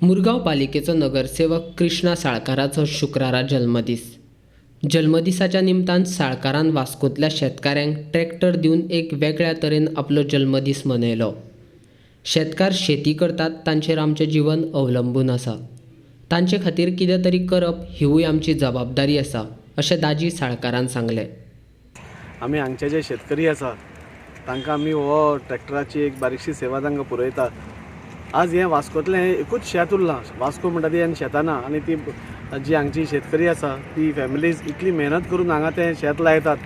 मुरगांव पालिकेचो नगरसेवक कृष्णा साळकाराचो शुक्रारा जल्मदीस. जल्मदिसाच्या निमतान साळकारान वास्कोंतल्या शेतकाऱ्यांक ट्रॅक्टर दिवन एक वेगळ्या तरेन आपलो जल्मदीस मनयलो. शेतकार शेती करतात, तांचेर आमचें जिवन अवलंबून आसा. तांचे खातीर कितें तरी करप हिवूय आमची जबाबदारी आसा, अशें दाजी साळकारान सांगलें. आमी हांगचे जे शेतकरी आसा तांकां आमी हो ट्रॅक्टराची एक बारीकशी सेवा तांकां पुरयता. आज हें वास्कोंतलें हें एकूच शेत उरलां. वास्को म्हणटा ती आनी शेतां ना, आनी ती जी हांगची शेतकरी आसा ती फॅमिलीज इतली मेहनत करून हांगा तें शेत लायतात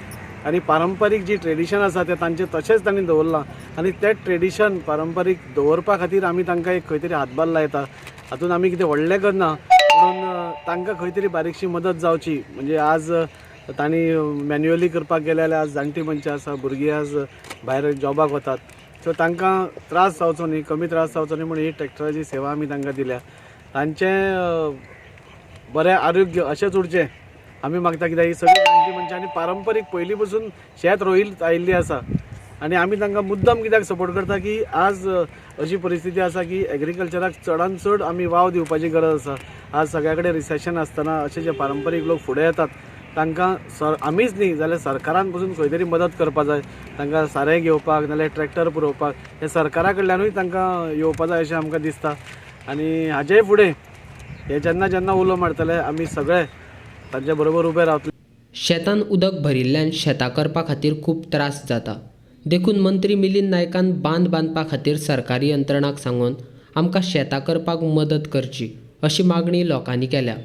आनी पारंपारीक जी ट्रेडिशन आसा तें तांचें तशेंच तांणी दवरलां आनी तें ट्रेडिशन पारंपारीक दवरपा खातीर आमी तांकां एक खंय तरी हातभार लायता. हातूंत आमी कितें व्हडलें करना, पूण तांकां खंय तरी बारीकशी मदत जावची. म्हणजे आज तांणी मॅन्युअली करपाक गेले जाल्यार आज जाणटी मनशां आसा, भुरगीं आज भायर जॉबाक वतात, सो तांकां त्रास जावचो न्ही, कमी त्रास जावचो न्ही म्हूण ही ट्रॅक्टराची सेवा आमी तांकां दिल्या. तांचें बरें आरोग्य अशेंच उरचें आमी मागता, कित्याक ही सगळीं जाणटी मनशां आनी पारंपारीक पयलीं पसून शेत रोयल आयिल्ली आसा आनी आमी तांकां मुद्दम कित्याक सपोर्ट करता की आज अशी परिस्थिती आसा की एग्रीकल्चराक चडान चड आमी वाव दिवपाची गरज आसा. आज सगळ्या कडेन रिसेशन आसतना अशे जे पारंपारीक लोक फुडें येतात तांकां आमीच न्ही जाल्यार सरकारान पसून खंय तरी मदत करपा जाय. तांकां सारें घेवपाक नाल्यार ट्रॅक्टर पुरोवपाक हें सरकारा कडल्यानूय तांकां येवपा जाय अशें आमकां दिसता. आनी हाजेय फुडें हे जेन्ना जेन्ना उलो मारतले आमी सगळे तांचे बरोबर उबे रावतले. शेतान उदक भरिल्ल्यान शेतां करपा खातीर खूब त्रास जाता, देखून मंत्री मिलिंद नायकान बांद बांदपा खातीर सरकारी यंत्रणांक सांगून आमकां शेतां करपाक मदत करची अशी मागणी लोकांनी केल्या.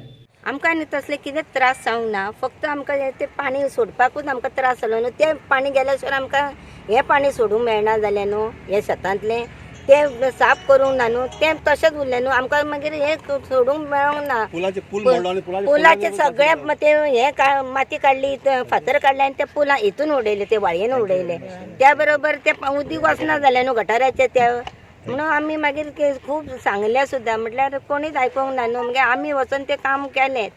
आमकां न्ही तसले कितें त्रास जावंक ना, फक्त आमकां तें पाणी सोडपाकूच आमकां त्रास जालो न्हू. तें पाणी गेल्या शिवाय आमकां हें पाणी सोडूंक मेळना जालें न्हू, हें शेतांतलें तें साफ करूंक ना न्हू, तें तशेंच उरलें न्हू. आमकां मागीर हें सोडूंक मेळोंक ना. पुलाचे सगळे ते हें माती काडली, फातर काडले आनी ते पुला हितून उडयले, ते व्हाळयेन उडयले. त्या बरोबर तें उदीक वचना जालें न्हू गटाराचें त्या, म्हणून आमी मागीर खूब सांगलें सुद्दां, म्हटल्यार कोणीच आयकोंक ना न्हू. मागीर आमी वचोन तें काम केलें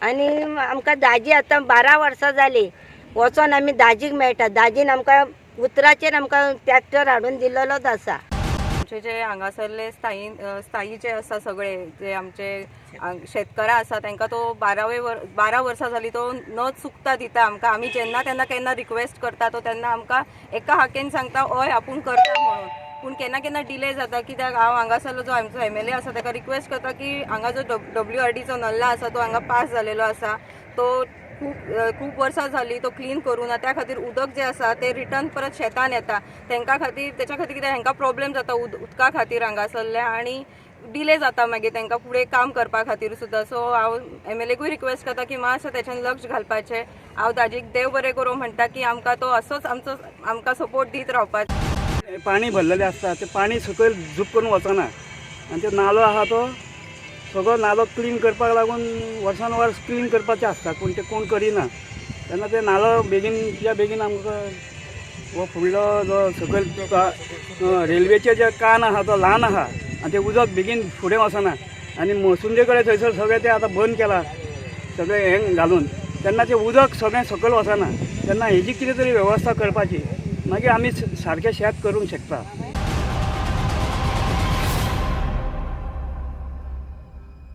आनी आमकां दाजी आतां 12 वर्सां जालीं वचोन आमी दाजीक मेळटा. दाजीन आमकां उतराचेर आमकां ट्रॅक्टर हाडून दिल्लोच आसा. आमचे जे हांगासरले स्थायी जे आसा सगळे जे आमचे शेतकारां आसा तांकां तो 12 वर्सां जाली तो न चुकता दिता आमकां. आमी जेन्ना तेन्ना केन्ना रिक्वेस्ट करता तो तेन्ना आमकां एका हाकेन सांगता हय आपूण करता म्हणून, पूण केन्ना केन्ना डिले जाता. कित्याक हांव हांगासरलो जो आमचो MLA आसा ताका रिक्वेस्ट करता की हांगा जो WRDचो नल्ला आसा तो हांगा पास जालेलो आसा, तो खूब वर्सां जाली तो क्लीन करूं ना. त्या खातीर उदक जें आसा तें रिटर्न परत शेतान येता. तांकां खातीर तेच्या खातीर कितें हांकां प्रॉब्लेम जाता उदका खातीर हांगासरल्या आनी डिले जाता मागीर तांकां फुडें काम करपा खातीर सुद्दां. सो हांव MLAकूय रिक्वेस्ट करता की मातशें तेच्यान लक्ष घालपाचें. हांव दाजीक देव बरें करूं म्हणटा की आमकां तो असोच आमचो आमकां सपोर्ट दीत रावपाचो. पाणी भरलेलें आसता तें पाणी सकयल झूप करून वचना आनी ते नालो आहा तो सगळो नालो क्लीन करपाक लागून वर्सान वर्स क्लीन करपाचें आसता, पूण ते कोण करिना. तेन्ना ते नालो बेगीनच्या बेगीन आमकां हो फुडलो जो सकयल रेल्वेचे जे कान आहा तो ल्हान आहा आनी तें उदक बेगीन फुडें वचना आनी मसुंदे कडेन थंयसर सगळें तें आतां बंद केलां सगळें हें घालून, तेन्ना तें उदक सगळें सकयल वचना. तेन्ना हेजी कितें तरी वेवस्था करपाची, मागीर आमी सारकें शेत करूंक शकता.